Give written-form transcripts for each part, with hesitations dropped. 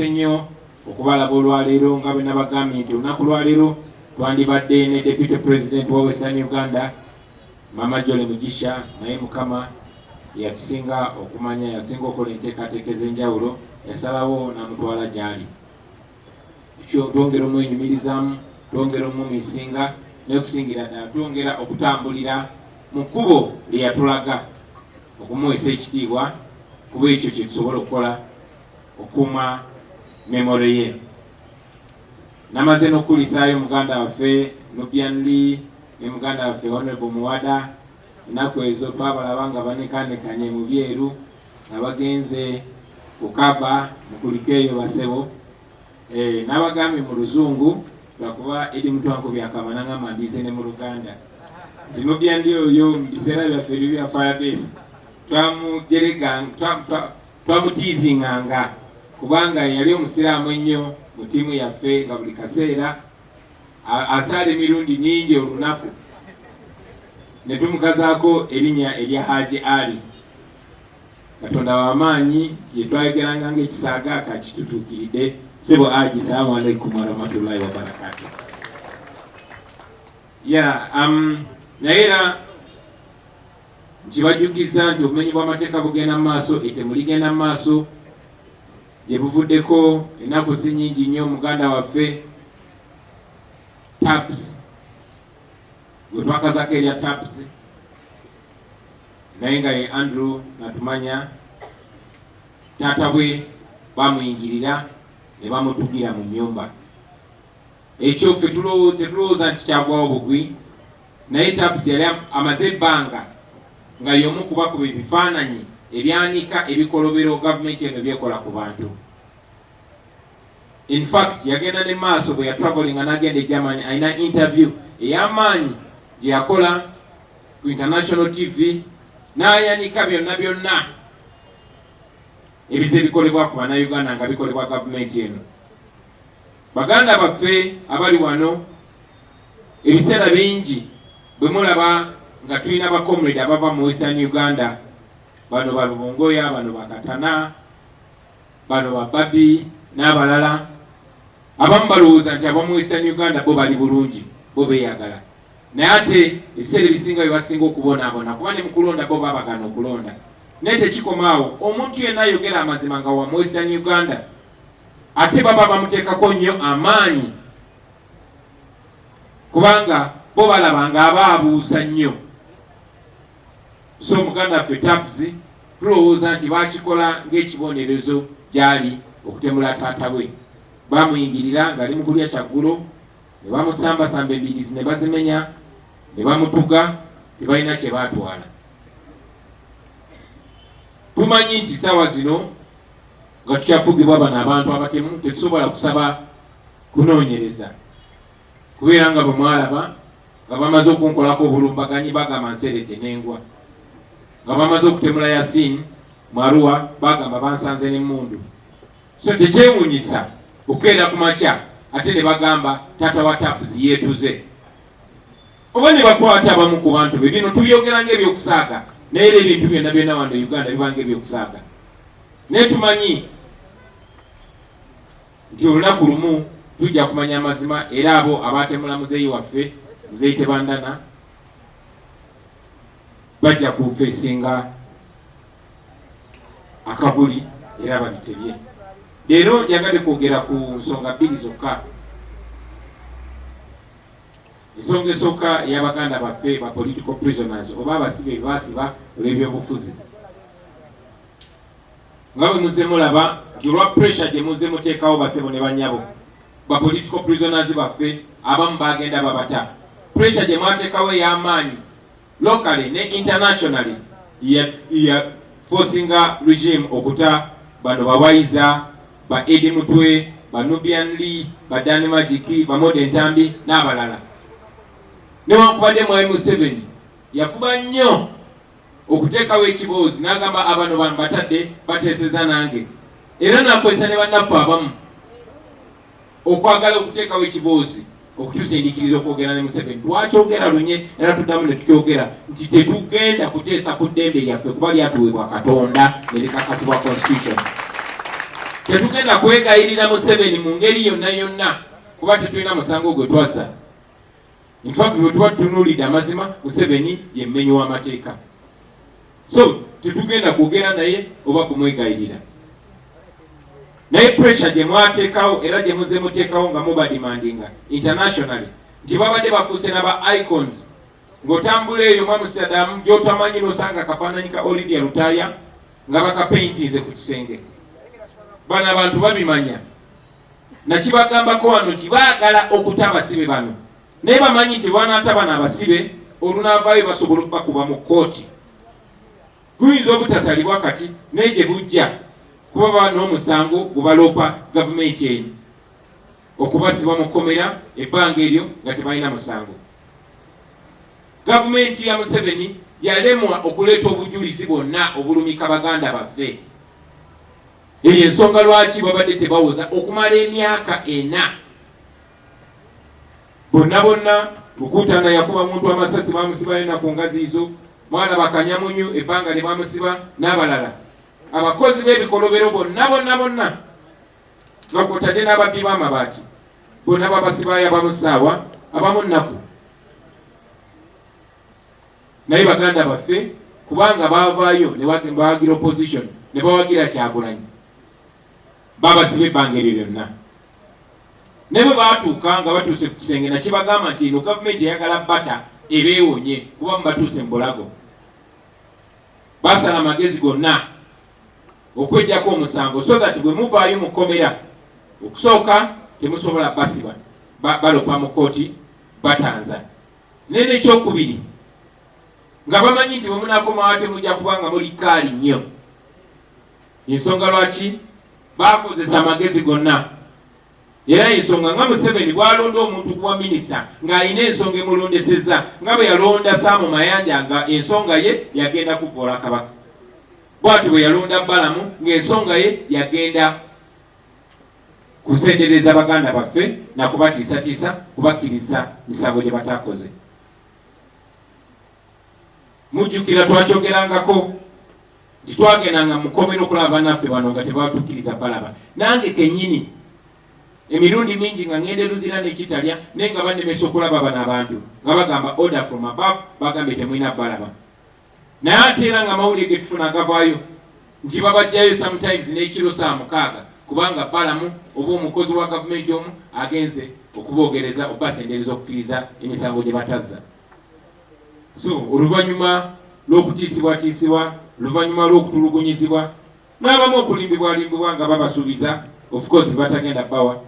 Nsanyuse nnyo okubalaba olwaleero. Nga bwe nabagambye nti olunaku lwaleero twandibadde ne Deputy President wa Western Uganda, Mama Jolly Mugisha, naye Mukama yatusinga okumanya, yatusinga okukola enteekateeka ez'enjawulo, yasalawo n'amutwala gy'ali. Twongera omwenyumirizaamu, twongera omumisinga, naye okusingira ddala twongera okutambulira mu kkubo lye yatulaga, okumuweesa ekitiibwa, kuba ekyo kye tusobola okukola okukuuma memory ye. Namaze n'okukulisaayo muganda waffe Nubian Lee ne muganda waffe Honorable Muwada. Ennaku ezo twabalaba nga banekanekanye mu byeru nga bagenze kukaba. Mukulike eyo basebo. N'abagambye mu Luzungu, lwakuba Edi Mutwanku byakama nangamba ndize ne mu Luganda nti Nubian Lee oyo mu biseera byaffe ebyo bya Firebase twamutiizinganga kubanga yali omusiraamu ennyo mu ttiimu yaffe, nga buli kaseera asaala emirundi mingi olunaku, ne tumukazaako erinnya erya Haji Ali. Katonda w'amaanyi, kye twayogeranga ng'ekisaaga kakitutuukiridde. Sebo Haji, salaamu alaikum warahmatullahi wabarakatu. Ya naye era nkibajjukiza nti obumenyi bw'amateeka bugenda mu maaso, ettemu ligenda mu maaso. Gye buvuddeko ennaku si nnyingi nnyo, muganda waffe Tabs, gwe twakazako erya Tabs, naye nga ye Andrew Natumanya, taata bwe bamuyingirira ne bamutugira mu nnyumba. Ekyo ffe tetulowooza nti kyagwawo bugwi, naye Tabs yali amaze ebbanga nga y'omu kubakuba ebifaananyi ebyanika ebikolobero gavumenti eno byekola ku bantu. In fact, yagenda ne maaso bwe yatravelinga n'agenda e Germany, alina interview ey'amaanyi gye yakola ku international TV n'ayanika byonna byonna ebize bikolebwa ku Bannayuganda nga bikolebwa gavumenti eno. Baganda baffe abali wano, ebiseera bingi bwe mulaba nga tulina ba comrade abava mu Western Uganda, bano balubongoya, bano bakatana, bano bababi n'abalala, abamu balowooza nti abamu Western Uganda bo bali bulungi, bo beeyagala, naye ate ebiseera ebisinga bye basinga okubonaabona, kuba ne mu kulonda bo babagaana okulonda. Naye tekikoma awo, omuntu yenna ayogera amazima nga wa mu Western Uganda, ate baba bamuteekako nnyo amaanyi, kubanga bo balaba nga aba abuusa nnyo. So muganda waffe Tabs, tulowooza nti bakikola ng'ekibonerezo gy'ali okutemula taata we. Bamuyingirira ng'ali mu kulya kyaggulo ne bamusambasamba, embirizi ne bazimenya ne bamutuga, tebalina kye baatwala. Tumanyi nti saawa zino nga tukyafugibwa bano abantu abatemu, tetusobola kusaba kunoonyereza, kubeera nga bwe mwalaba nga bamaze okunkolako obulumbaganyi, bagamba nseredde n'engwa, nga bamaze okutemula Yasin Marua, bagamba bansanze n'emmundu. So tekyewuunyisa okukeera ku makya ate ne bagamba taata wa Tabs yeetuze, oba ne bakwata abamu ku bantu be. Bino tubyogera ng'ebyokusaaga, naye era ebintu byonna byonna wano e Uganda bibanga ebyokusaaga, naye tumanyi nti olunaku lumu tujja kumanya amazima, era abo abatemula muzeeyi waffe, Muzeeyi Tebandana, bajja kufesinga akaguli era babitebye. Leero njagadde kwogera ku nsonga bbiri zokka. Ensonga esooka ey'abaganda baffe ba political prisoners, oba abasibe bebaasiba olw'ebyobufuzi. Nga bwe muzze mulaba nti olwa pressure gye muzze muteekawo, basebo ne bannyabo, ba political prisoners baffe abamu bagenda babata. Pressure gye mwateekawo ey'amaanyi locally ne internationally ya forcinga regime okuta bano bawayiza ba Eddie Mutwe, ba Nubian Lee, ba Dan Magic, ba Mode Ntambi n'abalala. Newankubadde Mwami Museveni yafuba nnyo okuteekawo ekiboozi n'agamba abano bano batadde bateeseza nange, era n'akozesa ne bannaffe abamu okwagala okuteekawo ekiboozi okutusindikiriza okwogera ne Museveni. Twakyogera lunye era tuddamu ne tukyogera nti tetugenda kuteesa ku ddembe lyaffe, kuba lyatuweebwa Katonda ne likakasibwa constitution. Tetugenda kwegayirira Museveni mu ngeri yonna yonna kuba tetulina musango gwe twazza. In fact, bwe tuba tutunuulidde amazima, Museveni ye mmenyi w'amateeka, so tetugenda kwogera naye oba kumwegayirira. Naye pressure gye mwateekawo era gye muze muteekawo nga mubademandinga internationally nti babadde bafuuse naba icons, ng'otambula eyo mu Amsterdam gy'otamanyi n'osanga akafaananyi ka Olivia Lutaaya nga bakapaintinze ku kisenge. Bano abantu babimanya, nakibagambako wano nti baagala okuta abasibe bano, naye bamanyi nti bwanaata bano abasibe olunaavaayo basobola okubakuba mu kkooti. Guyinza obutasalibwa kati naye gye bujja kuba baba n'omusango gubaloopa gavumenti eno okubasiba mu kkomera ebbanga eryo nga tebalina musango. Gavumenti ya Museveni yalemwa okuleeta obujulizi bwonna obulumika baganda baffe. Eyo ensonga lwaki babadde tebawoza okumala emyaka 4. Bonna bonna Rukutana yakuba muntu amasasi bamusibayo na ku ngaziizo, mwana bakanyamunyu ebbanga lye bamusiba n'abalala. Abakozi b'ebikolobero bonna bonna bonna nga kwotadde n'ababbi b'amabaati bonna babasibayo, abamu ssaawa, abamu nnaku. Naye baganda baffe kubanga baavaayo ne bawagira opposition ne bawagira Kyagulanyi, babasiba ebbanga eryo lyonna. Naye bwe baatuuka nga batuuse ku kisenge, nakibagamba nti eno gavumenti eyagala bata ebeewonye kuba mubatuuse mu bulago. Basala amagezi gonna okwejjako omusango so that bwe muvaayo mu kkomera okusooka temusobola basiba balopa mu kkooti batanza. Naye n'ekyokubiri nga bamanyi nti bwe munaakomawo temujja kuba nga muli kaali nnyo. Ensonga lwaki bakozesa amagezi gonna, era ensonga nga Museveni bw'alonda omuntu kuwa minisita ng'alina ensonga emulondesezza, nga bwe yalonda Saamu Mayanja nga ensonga ye yagenda kuvvoola Kabaka, bw'atyo bwe yalonda Balamu ng'ensonga ye yagenda kusendereza baganda baffe na kubatiisatiisa kubakkiriza misango gye batakoze. Mujjukira twakyogerangako nti twagendanga mu kkomera okulaba bannaffe bano nga tebatukkiriza balaba. Nange kennyini emirundi mingi nga ngenda e Luzira n'ekitalya naye nga bannemesa okulaba bano abantu nga bagamba order from above, bagambye temulina balaba. Naye ate era nga amawulire ge tufuna agavaayo nti babajjayo sometimes n'ekiro saa 6 kubanga Balamu oba omukozi wa gavumenti omu agenze okuboogereza okubasendereza okukkiriza emisango gye batazza. So oluvannyuma lw'okutiisibwatiisibwa, oluvannyuma lw'okutulugunyizibwa n'abamu okulimbibwalimbibwa nga babasuubiza of course batagenda bawa,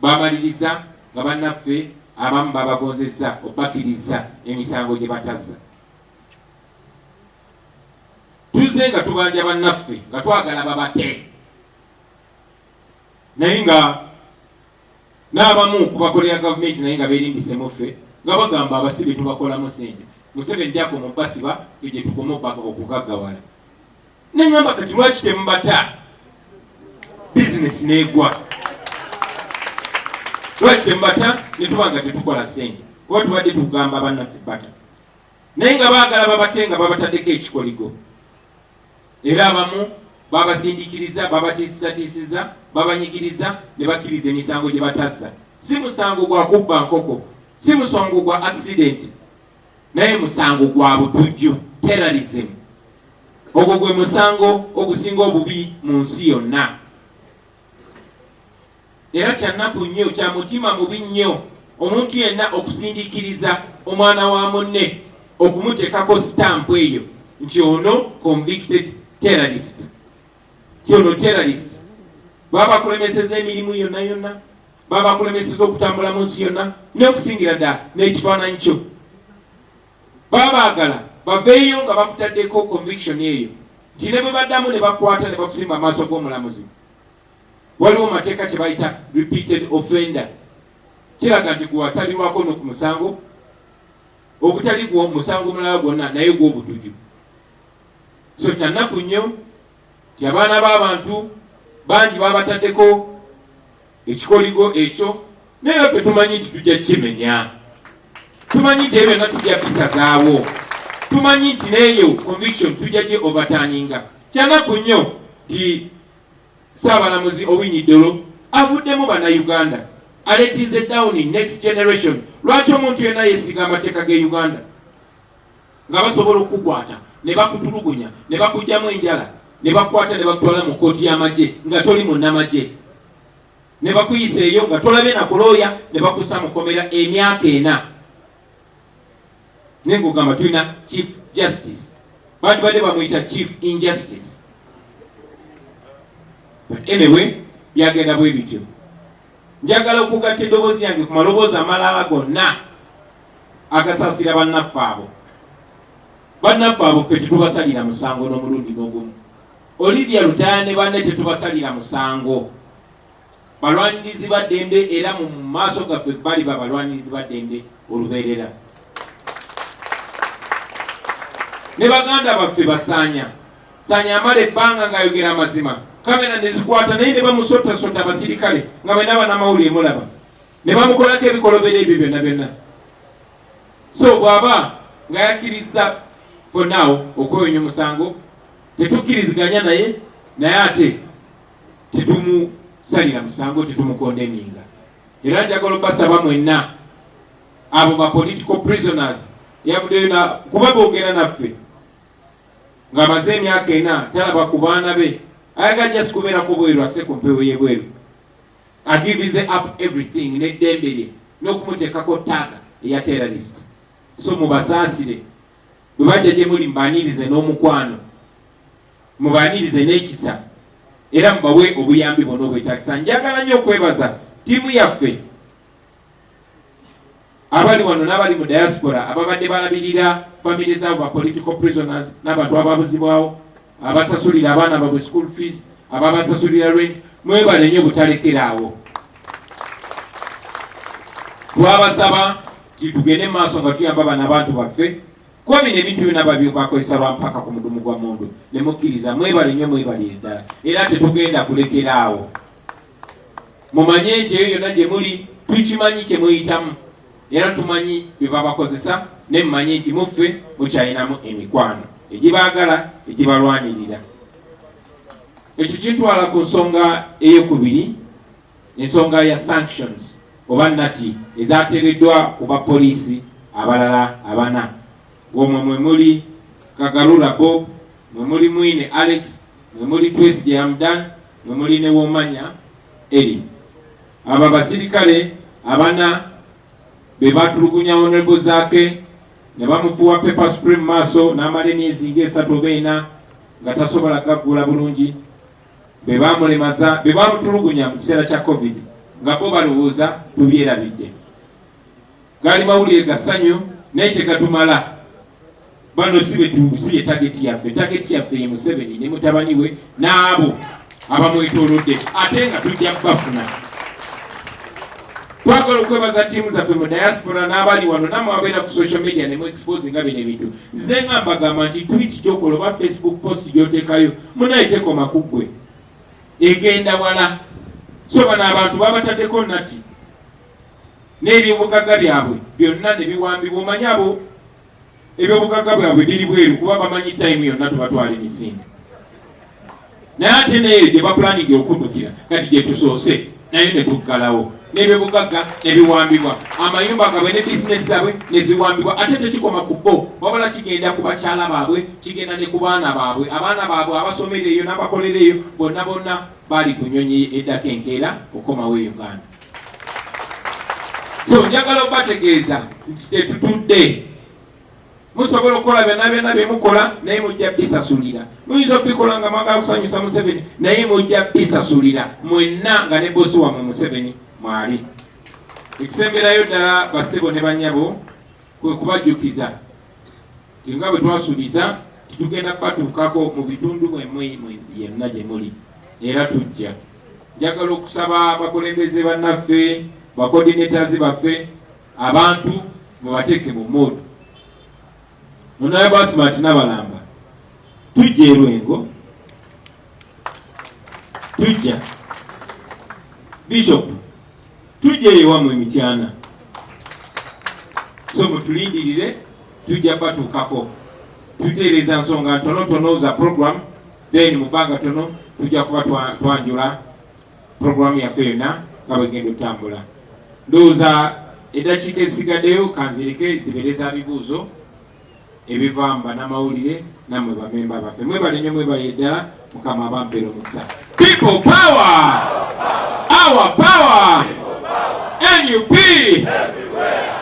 bamaliriza nga bannaffe abamu babagonzezza okubakkiriza emisango gye batazza. Tuzze nga tubanja bannaffe nga twagala babate, naye nga n'abamu kubakolera gavumenti naye nga beerimbise mu ffe nga bagamba abasibe tubakolamu ssente, Museveni gyakoma obbasiba ffe gye tukoma okugaggawala. Ne ŋŋamba kati lwaki temubata bizinesi n'egwa, lwaki temubata ne tuba nga tetukola ssente, kuba tubadde tugamba bannaffe bata, naye nga baagala babate nga babataddeko ekikoligo. Era abamu babasindiikiriza, babatiisizatiisiza, babanyigiriza ne bakkiriza emisango gye batazza. Si musango gwa kubba nkoko, si musango gwa accident, naye musango gwa butujju, terrorism. Ogwo gwe musango ogusinga obubi mu nsi yonna. Era kya nnaku nnyo, kya mutima mubi nnyo omuntu yenna okusindiikiriza omwana wa munne okumuteekako sitampu eyo nti ono convicted terrorist, nti ono terrorist. Baba bakulemeseza emirimu yonna yonna, baba bakulemeseza okutambula mu nsi yonna n'okusingira ddala n'ekifaananyi kyo. Baba baagala baveeyo nga bakutaddeko conviction eyo nti ne bwe baddamu ne bakwata ne bakusimba amaaso g'omulamuzi, waliwo mateeka kye bayita repeated offender, kiraga nti gwewasalirwako no ku musango ogutali gwo musango mulala gwonna naye gw'obutuju. So kyannaku nnyo nti abaana b'abantu bangi babataddeko ekikoligo ekyo, naye era ffe tumanyi nti tujja kukimenya, tumanyi nti ebyo byonna tujja bisazaawo, tumanyi nti n'eyo conviction tujja gye overturninga. Kyannaku nnyo nti Ssaabalamuzi Owiny Dollo avuddemu Bannayuganda, aletinze down next generation. Lwaki omuntu yenna yeesiga amateeka g'e Uganda nga basobola okukukwata ne bakutulugunya ne bakugyamu enjala ne bakukwata ne bakutwala mu kkooti y'amagye nga toli munnamagye, ne bakuyisa eyo nga tolabye na kulooya, ne bakussa mu kkomera emyaka 4, naye ng'ogamba tulina Chief Justice? Bandibadde bamuyita Chief Injustice. But anyway, byagenda bwe bityo. Njagala okugatta eddoboozi lyange ku maloboozi amalala gonna agasaasira bannaffe abo. Bannaffe abo ffe tetubasalira musango n'omulundi n'ogumu. Olivia Lutaaya ne banne tetubasalira musango, balwanirizi ba ddembe, era mu maaso gaffe baliba balwanirizi ba ddembe olubeerera. Ne baganda baffe basaanya Saanya amala ebbanga ng'ayogera amazima, kamera ne zikwata, naye ne bamusotasota abasirikale nga bwe n'abanamawulire mulaba, ne bamukolako ebikolobero ebyo byonna byonna. So bw'aba nga yakkirizza for now okwewonya omusango, tetukkiriziganya naye, naye ate tetumusalira musango, tetumukondeminga. Era njagala obasaba mwenna abo ba political prisoners yavuddeyo kuba boogera naffe ng'amaze emyaka 4 talaba ku baana be, ayagala just kubeerako bweru, asse ku mpewo y'ebweru, agivinze up everything n'eddembe lye n'okumuteekako tag eya terrorist. So mubasaasire. Bwe bajja gye muli, mubaanirize n'omukwano, mubaanirize n'ekisa, era mubawe obuyambi bwonna obwetagisa. Njagala nnyo okwebaza ttiimu yaffe abali wano n'abali mu diaspora ababadde balabirira famire zaabo ba political prisoners n'abantu ababuzibwawo, abasasulira abaana babwe school fees, ababasasulira rent. Mwebale nnyo butalekeraawo. Twabasaba titugende mu maaso nga tuyamba bano abantu baffe, kuba bino ebintu byonna bakozesa lwampaka ku mudumu gwa mundu, ne mukkiriza. Mwebale nnyo, mwebalire ddala, era tetugenda kulekeraawo. Mumanye nti eyo yonna gye muli tukimanyi kye muyitamu, era tumanyi bye babakozesa, ne mumanye nti muffe mukyalinamu emikwano egibaagala, egibalwanirira. Ekyo kintwala ku nsonga eyokubiri, ensonga ya sanctions oba nati ezateereddwa ku bapoliisi abalala abana, ng'omwo mwe muli Kagalula Bob, mwe muli Mwine Alex, mwe muli Twesigye Hamdan, mwe muli ne Womanya Eri. Abo abasirikale abana be batulugunya Honorable Zaake ne bamufuuwa pepper spray mu maaso n'amala emyezi nga 3 oba 4 nga tasobola gaggula bulungi. Be bamulemaza, be bamutulugunya mu kiseera kya COVID nga bo balowooza tubyerabidde. Gaali mawulire ga ssanyu, naye tegatumala. Bano si betusi ye target yaffe. Target yaffe ye Museveni ne mutabani we n'abo abamwetoolodde, ate nga tujja kubafuna. Twagala okwebaza ttiimu zaffe mu diaspora n'abali wano, nammwe ababeera ku social media ne mu exposinga bino ebintu. Nze nga mbagamba nti tweet gy'okola oba Facebook post gy'oteekayo, munaye, tekoma ku ggwe, egenda wala. So bano abantu babataddeko nati n'ebyobugagga byabwe byonna ne biwambibwa. Omanyi abo ebyobugagga bwabwe biri bweru, kuba bamanyi time yonna tubatwala emisinde. Naye ate neeyo gye bapulaninga okuddukira kati gye tusoose nayo ne tuggalawo, n'ebyobugagga ne biwambibwa, amayumba gaabwe ne bizinesi zaabwe ne ziwambibwa. Ate tekikoma ku bo, wabula kigenda ku bakyala baabwe, kigenda ne ku baana baabwe. Abaana baabwe abasomera eyo n'abakolera eyo bonna bonna bali ku nnyonyi eddako enkeera okukomawo e Uganda. So njagala okubategeeza nti tetutudde. Musobola okukola byonna byonna bye mukola, naye mujja bisasulira. Muyinza okubikola nga mwagala kusanyusa Museveni, naye mujja bisasulira mwenna nga ne bosi wammwe Museveni mwali. Ekisemberayo ddala, bassebo ne bannyabo, kwe kubajjukiza nti nga bwe twasuubiza, titugenda kubatuukako mu bitundu mwemmwe yenna gye muli, era tujja. Njagala okusaba abakulembeze bannaffe, ba coordinators baffe, abantu mubateeke mu mood. Munaye Smart n'abalamba, tujja erwengo, tujja Bishop, tujja eyo wammwe Emityana. So mutulindirire, tujja batuukako. Tutereeza nsonga ntonotono za program, then mu bbanga tono. Tujja kuba twanjula puroguramu yaffe yonna nga bwegenda otambula. Ndowooza eddakiika ezisigaddeyo kanzirike zibeere za bibuuzo ebiva mu banamawulire nammwe bamemba baffe. Mwebale nnyo, mwebale ddala, Mukama abampeera omukisa. People power, our power, NUP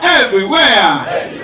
everywhere.